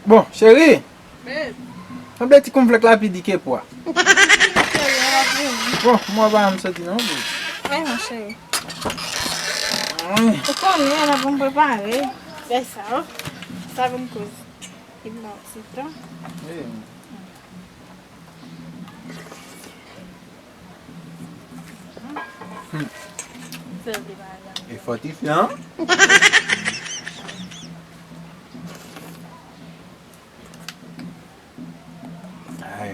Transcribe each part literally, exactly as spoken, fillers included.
Bon, cheri. Babe. Sanble ti konflèk la pi di ke pwa. Cheri, an ap redi. Bon, mwen pa janm santi non, babe. Wi, mon cheri. Wi. Ou konnen, la pou m prepare. Lè sa, o. Sa vin koz. Li pran ti tan. Wi. Hmm. Sèl de bagay. E fòtifyan. Ay.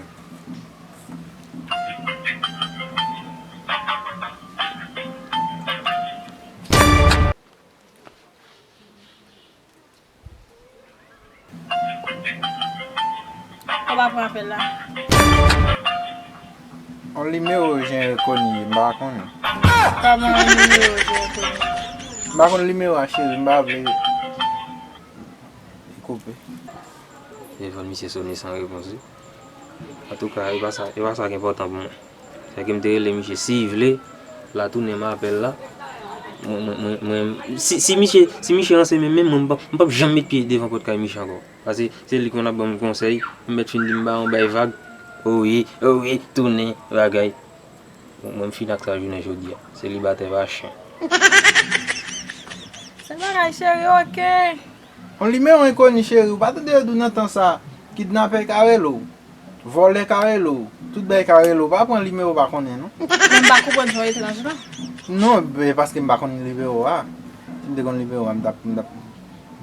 Ou pa pran apèl la. On nimewo jen rekoni, m pa konnen. Kòman on nimewo jen rekoni? M pa konn nimewo a, cheri, m pa vle li koupe. Telefòn misye sone san repons, wi. Antouka, e pa sa, e pa sa ki enpòtan pou mwen. Sa ke m te rele misye, si l vle, l a tounen m apèl la. Mwen, mwen, mwen, mwen, si, si misye, si misye ranse menm, menm mwen, m p ap, m p ap janm met pye devan pòt kay misye ankò. Paske se li ki konn ap ban m konsèy, m mèt fin di m ba yon bay vag. O wi, o wi, tounen, bagay. Bon, mwen, m fin ak sa jounen jodi a. Selibatè pa chen. Se bagay, cheri, oke. On nimewo enkoni, cheri, ou pa tande yo di w nan tan sa, kidnapè ka rele w. Vòlè ka rele w, tout bagay ka rele w, pa pran nimewo w pa konnen non. Men m pa konprann jan w etranj non. Non, ben, paske m pa konn nimewo a. Si m te konn nimewo a, m t ap, m t ap,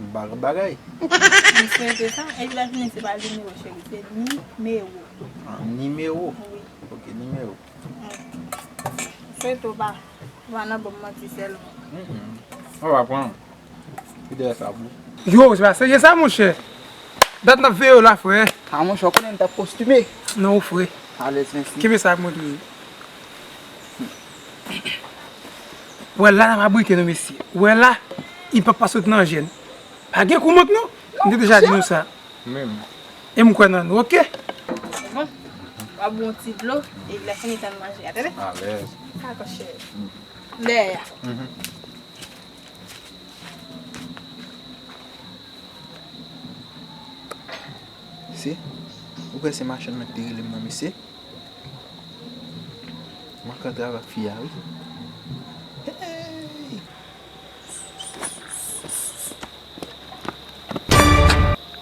m pa t ap bagay. M swete sa, epi lè fini se pa nimewo, cheri, se nimewo. Ah, nimewo? Wi. Ok, nimewo. Wi. Swete w pa, w pa nan ban m manti sèlman. Mm, mm. Ou pa pran. Ki dèyè sa pou. Yo, se pa serye sa, monchè. Dat n ap veye w la, frè. A, monchè, w konnen m t ap kostime. Non, frè. Alèz, mèsi. Kenbe sa ak mwen toujou. Wè la, n ap abrite nou, mesye. Wè la, li p ap pa sot nan jèn. Pa gen kou mont, non. M te deja di nou sa. Menm. E m kwè nan nou, oke? Bon. W ap bon ti dlo, e lè fini tann manje a, tande? Alèz. Dakò, cheri. Dèyè a. Mhm. Se, ou kwè se machann nan ki te rele m nan, mesye? M ap ka travay ak fi a, wi. Hey!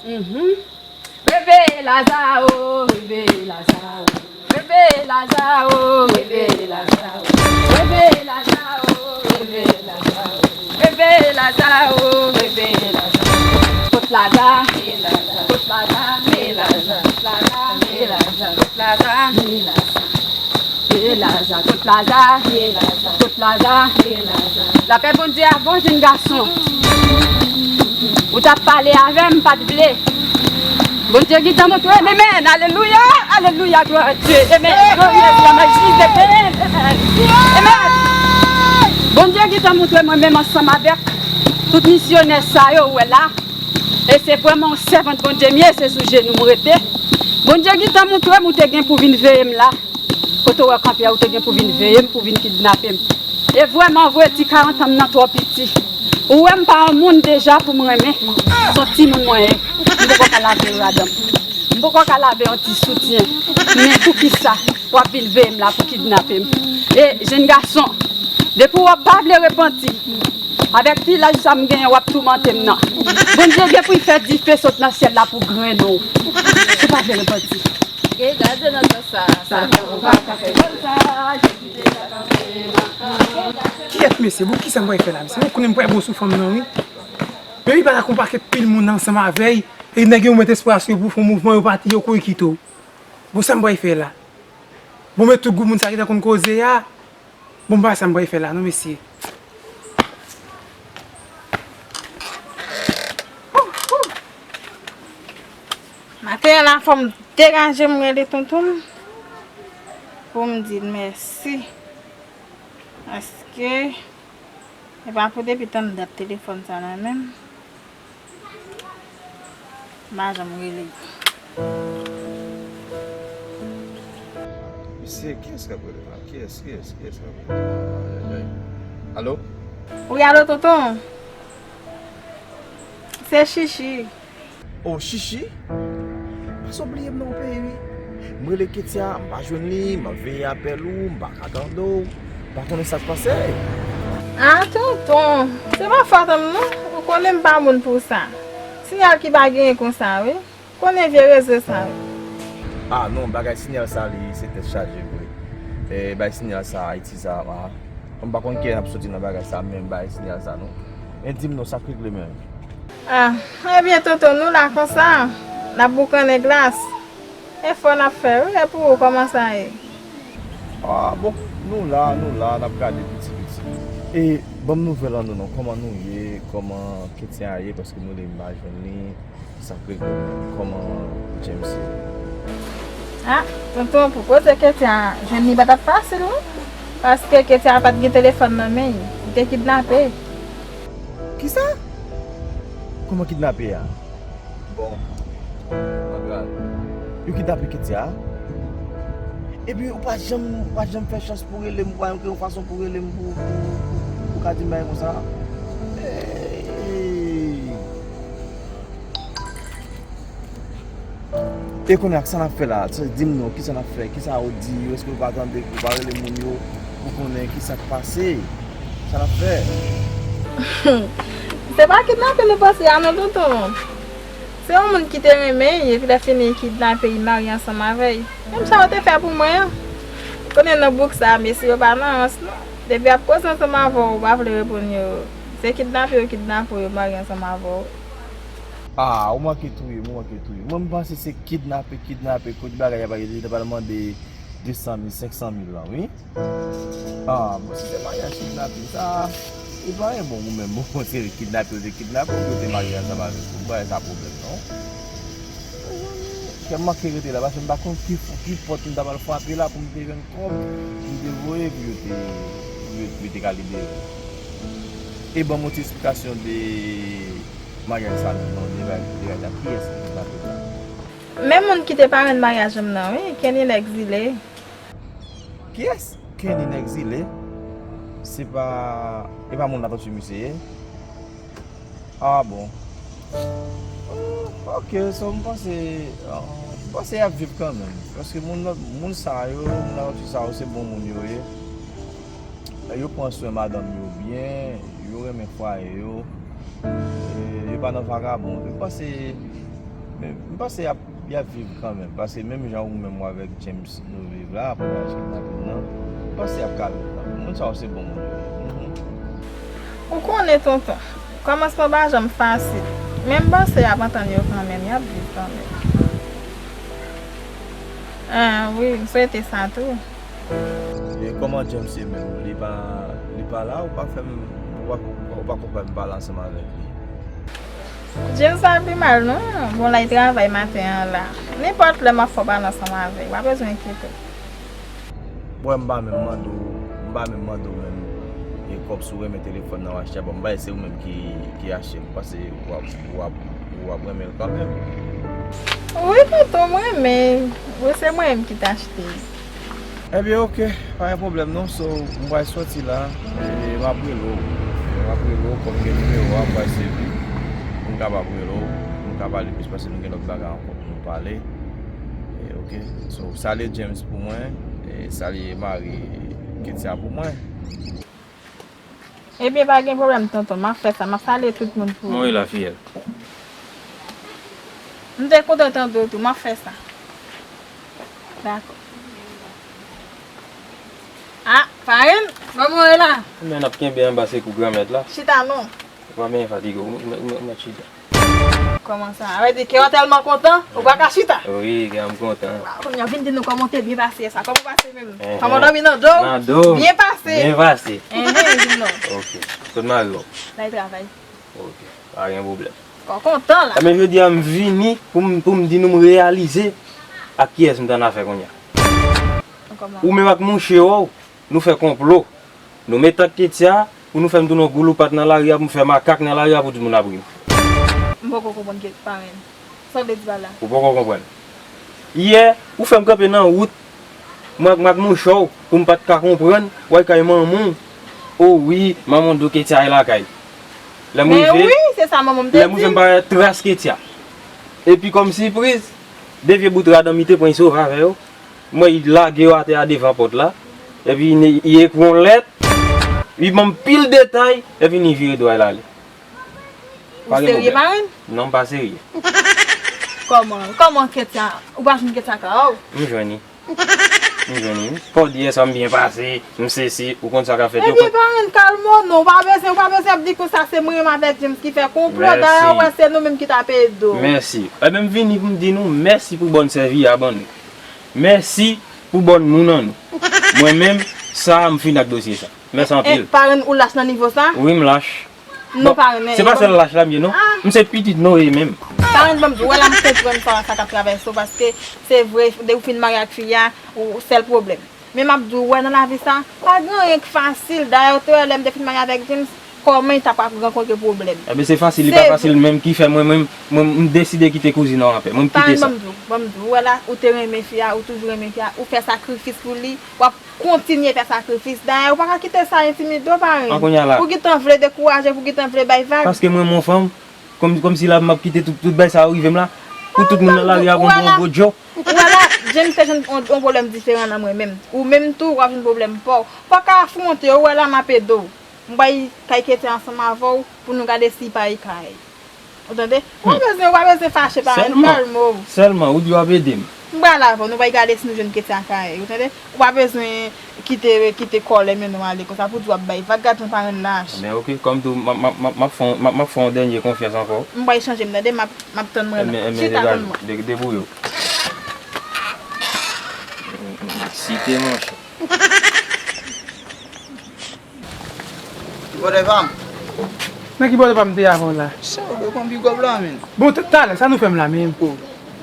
Mhm. Reve Laza o, reve Laza o. Reve Laza o, reve Laza o. Reve Laza o, reve Laza o. Reve Laza o, reve Laza. Kot Laza? Kot Laza? Kot Laza? Kot Laza? Kot Laza? Kot Laza? Kot Laza? Lapè Bondye avè w, jenn gason. Ou t ap pale avè m, m pa t vle. Bondye gentan montre m, amen, alelouya, alelouya, glwa a Dye, amen. Glorye a Maji, amen, amen. Bondye gentan montre mwen, menm ansanm avèk tout misyonè sa yo, ou wè la. E se vrèman yon sèvant Bondye m ye, se sou jenou m rete. Bondye gentan montre m ou te gen pou vin veye m la. Kote w wè kanpe a, ou te gen pou vin veye m, pou vin kidnape m. E vrèman vre, ti karant an m nan twò piti. Ou wè m pa yon moun deja pou m renmen. Se yon timoun mwen ye. M poko ka lave radan m. M poko ka lave yon ti soutyen. Men poukisa w ap vin veye m la pou kidnape m? E jenn gason, depi w ap pa vle repanti, avèk ti laj sa m genyen, w ap toumante m nan. Bondye gen pou l fè dife sot nan syèl la pou grennen w. Si w pa vle repanti. Gen gade nan tan sa, sa fè ou pa ka fè konn sa, Jezi te ka kanpe. Kiyès mesye? Bon, kisa m pral fè la, mesye? Ou konnen m pral bon sou fanm nan, wi. Men li pa dakò, pakèt pil moun ansanm avè l, e nèg yo met espwa sou yo pou fè yon mouvman, yo pati, yo kouri kite w. Bon, sa m pral fè la? Bon, men tout gwo moun sa ki ta konn koze a. Bon, m pa wè sa m pral fè la non, mesye. Maten an la, fò m degaje m rele tonton m pou m di l mèsi. Paske e pa pou depi tann dat telefòn sa nan men m. M pa janm rele. Mesye, kiyès k ap rele la? Kiyès, kiyès, kiyès k ap rele la? Ay, ay, ay. Alo? Wi, alo, tonton. Se Chichi. O Chichi, pase w bliye m nan yon peyi wi. M rele Ketia, m pa jwenn li, m ap veye apèl ou, m pa ka tande w, m pa konnen sa k pase. Ah tonton, se pa fòt an m non, ou konnen m pa moun pou sa. Siyal ki pa genyen konsa wi. Konnen vye rezo sa yo. Ah non, bagay siyal sa li se tèt chaje vre. E bay siyal sa Ayiti sa a. Mwen pa konn kijan n ap soti nan bagay sa menm bay siyal sa non. Men di m non sa k regle menm. Ah, ebyen tonton nou la konsa. N ap boukannen glas. E fò n ap fè wi, e pou ou kòman sa ye? Ah bon, nou la, nou la, n ap gade piti piti. E ban m nouvèl an nou non, kòman nou ye, kòman Ketia ye, paske m rele m pa jwenn li. Sa k regle menm? Kòman James ye? Ah, tonton, pou koze Ketia jwenn li pa t ap fasil non. Paske Ketia pa t gen telefòn nan men l. Li te kidnape. Kisa? Kòman kidnape a? Bon, pa grav. Yo kidnape Ketia? Epi ou pa janm, ou pa janm fè chans pou rele m, ou pa janm kreye yon fason pou rele m pou, pou, pou, pou ka di m bagay konsa? Hey! E kounye a, sa n ap fè la? Di m non, kisa n ap fè? Kisa ou di yo? Èske ou pa tande, ou pa rele moun yo pou konnen kisa k pase? Sa n ap fè? Se pa kidnape nou panse a non tonton. Se yon moun ki te renmen l, epi lè fini li kidnape l, li marye ansanm avè l. Menm sa yo te fè pou mwen an. Konnen nan bouk sa a, mesye yo pa nan rans non. Depi y ap koze ansanm avè w, ou pa vle reponn yo. Se kidnape yo kidnape w, yo marye ansanm avè w. Ah, ou manke touye m, ou manke touye m. Mwen, m panse se kidnape, kidnape, kote bagay ap ale, yo ta pral mande de san mil, senk san mil lan, wi. Ah, bon, si se maryaj kidnape sa, li pa gen bon ou menm, bon, se kidnape, yo te kidnape w, yo te marye ansanm avèk ou, m pa wè sa pwoblèm, non. Mezanmi, kè m manke rete la, paske m pa konn ki, ki pòt m ta pral frape la pou m te jwenn kòb, pou m te voye, pou yo te, pou yo, pou yo te ka libere. E ban m yon ti esplikasyon de maryaj sa menm non, de bagay, de bagay sa, kiyès ki kidnape w la? Menm moun ki te parenn maryaj m nan wi, Kenny Nèg Zile. Kiyès? Kenny Nèg Zile? Se pa, e pa moun Latortue misye ye? Ah bon. Hmm, ok, so m panse, ah, m panse y ap viv kanmenm. Paske moun, moun sa yo, moun Latortue sa yo, se bon moun yo ye. Yo pran swen madanm yo byen, yo renmen fwaye yo, e, yo pa nan vagabon. M panse, m panse y ap, y ap viv kanmenm, paske menm jan ou menm ou avèk James nou viv la, pou maryaj kidnapin nan, m panse y ap ka viv kanmenm. Moun sa yo se bon moun yo ye. Mhm. Ou konnen tonton, kòmansman pa janm fasil, men m panse y ap antann yo kanmenm, y ap viv kanmenm. Ah wi, m swete sa tou. E kòman James ye menm? Li pa, li pa la, ou pa fè m, ou pa, ou pa konprann m pale ansanm avèk li? James pa pi mal non. Bon, l al travay maten an la. Nenpòt lè m ap fè w pale ansanm avè l, w pa bezwen enkyete w. Bwè, m pa menm mande w, m pa menm mande w menm. E kòb si w renmen telefòn nan w achte a, bon, m pa wè se ou menm ki, ki achte l, m panse w ap, w ap, w ap renmen l kanmenm. Wi tonton, m renmen l. Wi, se mwen menm ki t achte l. Ebyen, ok, pa gen pwoblèm non. So, m pral sòti la, e m ap rele w. M ap rele w, kòm gen nimewo a, m pral sèvi pou m kapab rele w, pou m ka pale plis, paske nou gen lòt bagay ankò pou nou pale. E, ok, so, salye James pou mwen, e salye mari Ketia pou mwen. Ebyen, pa gen pwoblèm, tonton. M ap fè sa. M ap salye tout moun pou ou. Mwen la, fiyèl. M te kontan tande w tou. M ap fè sa. Dakò. Ah, parenn, kòman w ye la? Men n ap kenbe anba se kou Granmèt la. Chita non. Ou pa menm fatige w, ou mèt chita. Kòman sa? Sa vle di kè w tèlman kontan, ou pa ka chita? Wi, kè m kontan. Waw, kounye a vin di nou kòman w te byen pase yè swa. Kòman w pase menm? Kòman w dòmi nan do? Nan do. Byen pase? Byen pase. Enhen, di m non. Ok. Kot mari w? L al travay. Ok. Pa gen pwoblèm. Kò kontan la. Ebyen, jodi a m vini pou m, pou m di nou m reyalize ak kiyès m t annafè kounye a. Ou menm ak mouche w, nou fè konplo. Nou met ak Ketia pou nou fè m tounen yon gwo loupat nan lari a, pou m fè makak nan lari a pou tout moun ap ri m. M poko konprann kèt parenn. Sa w vle di pa la? Ou poko konprann. Yè, ou fè m kanpe nan wout, mwen ak, mwen ak mouche w, pou m pa t ka konprann, w al kay manman w. O wi, manman w di w Ketia al lakay. Lè m rive, wi, se sa manman m te di m. Lè m rive, m pa wè tras Ketia. Epi kòm sipriz, de vye bout rad an mi te pran, li sove avè yo. M wè li lage yo atè a devan pòt la. Epi li ekri yon lèt. Li ban m pil detay. Epi li vire do a l ale. Ou serye, parenn? Non, m pa serye. Kòman? Kòman Ketya? Ou pa jwenn Ketya kay ou? M jwenn li. M jwenn li. Fò w di yè swa m byen pase, m sesi, ou konn sa k ap fèt. Ebyen, parenn, kalme w non, ou pa bezwen, ou pa bezwen ap di konsa se mwen menm avèk James ki fè konplo, dayè ou wè se nou menm ki t ap ede w. Mèsi. Ebyen, m vini pou m di nou mèsi pou bòn sèvi a ban nou. Mèsi pou bòn moun an nou. Mwen menm, sa a, m fini ak dosye sa. Mèsi anpil. Parenn, ou lach nan nivo sa? Wi, m lach. Non, parenn, se pa sèl lach la m ye non. M se pitit Noye menm. Parenn, ban m di w, wè la m konprann sa, sa k ap travèse w, paske se vre, depi w fin marye ak fi a, ou sèl pwoblèm. Men m ap di w, wè nan lavi sa, pa gen anyen k fasil. Dayè, ou te wè lè m te fin marye avèk James, kòman li t ap rankontre pwoblèm. Ebyen, se fasil, li pa fasil menm, ki fè mwen menm, mwen, m deside kite kouzin an anpè. Mwen, m kite sa. Parenn, ban m di w, ban m di w, wè la, ou te renmen fi a, ou toujou renmen fi a, ou fè sakrifis pou li, w ap kontinye fè sakrifis. Dayè, ou pa ka kite sa entimide w, parenn. An kounye a la. Ou gentan vle dekouraje, ou gentan vle bay vag. Paske mwen, mon fanm, kòm, kòmsi la, m ap kite tout, tout bagay sa yo rive m la. Pou tout moun nan lari a gon gwo djòk. Ou wè la, James te jwenn yon, yon pwoblèm diferan nan mwen menm. Ou menm tou, w ap jwenn pwoblèm pa w. Fò w ka afwonte, ou wè la, m ap ede w. M bay kay Ketya ansanm avè w pou nou gade si li pa yi kay. Ou tande? Ou pa bezwen, ou pa bezwen fache, parenn, kalme w. Sèlman, ou di w ap ede m. M pral avè w, nou pral gade si nou jwenn Ketya kay, ou tande? Ou pa bezwen kite, kite kòlè mennen w ale konsa pou di w ap bay vag, gad jan parenn lach. Ebyen, oke, kòm tou, m ap, m ap, m ap, m ap fè w, m ap, m ap fè w yon dènye konfyans ankò. M pral chanje m, tande? M ap, m ap tann mwen la. Chita tann mwen. Ebyen, debouye w. Site, monchè. Ki bòdè pa m? Nan ki bòdè pa m te avè w la? Chè, ou pran pi gòb la, menm. Bon, t-, talè, sa nou fè m la menm? Oh,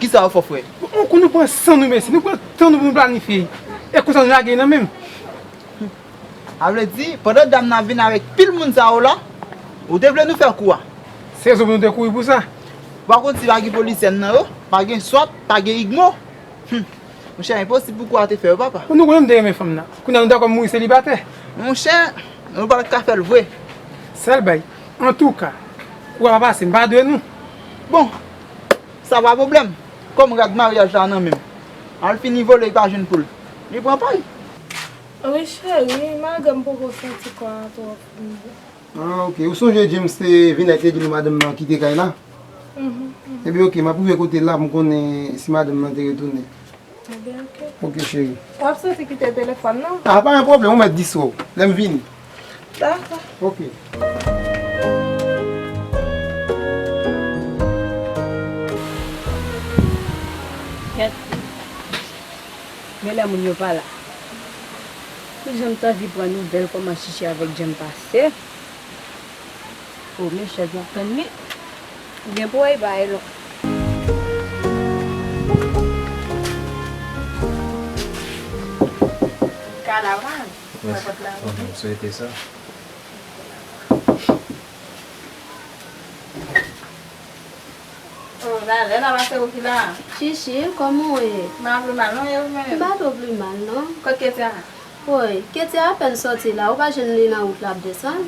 kisa ou fè, frè? Bon, ou konn nou pran san nou, mesye. Nou pran tan nou pou nou planifye. E konsa nou lage nan menm. A vle di, pandan dam nan ap vin avèk pil moun sa yo la, ou te vle nou fè kou a? Se rezon pou nou te kouri pou sa. Ou pa konn si pa gen polisyèn nan yo, pa gen swat, pa gen igmo. Hum. Monchè, enposib pou kou a te fè yo, papa. Bon, nou konnen m te renmen fanm nan. Kounye a nou dakò m mouri selibatè. Monchè, nou pa t ka fè l vre. Sèl bay. Antouka, kou a pa pase, m pa dwe nou. Bon, sa pa pwoblèm. Kòm rad maryaj la nan men m, al fini vole, li pa jwenn poul. Li pran pa l. Wi, cheri, malgre m poko santi kò a twòp. Ah, ok. Ou sonje James te vin la, te di nou madanm nan kite kay la? Mhm, mhm. Ebyen, ok, m ap rive kote l la pou m konnen si madanm nan te retounen. Ebyen, ok. Ok, cheri. W ap soti kite telefòn nan? Ah, pa gen pwoblèm, ou mèt distre w lè m vini. Dakò. Ok. Kèt. Men lè moun yo pa la. Jan m t anvi pran nouvèl kòman Chichi avèk Jem pase. O, men chèz m ap tann li. Gen pou wè bagay lòk. Kalavan. Mèsi. Mwen swete sa. O, la, lè la pase ou ki la. Chichi, kòman w ye? M pa pli mal non, e ou menm? M pa twò pli mal non. Kot Ketia? Woy, Ketia apèn sòti la, ou pa jwenn li nan wout la ap desann?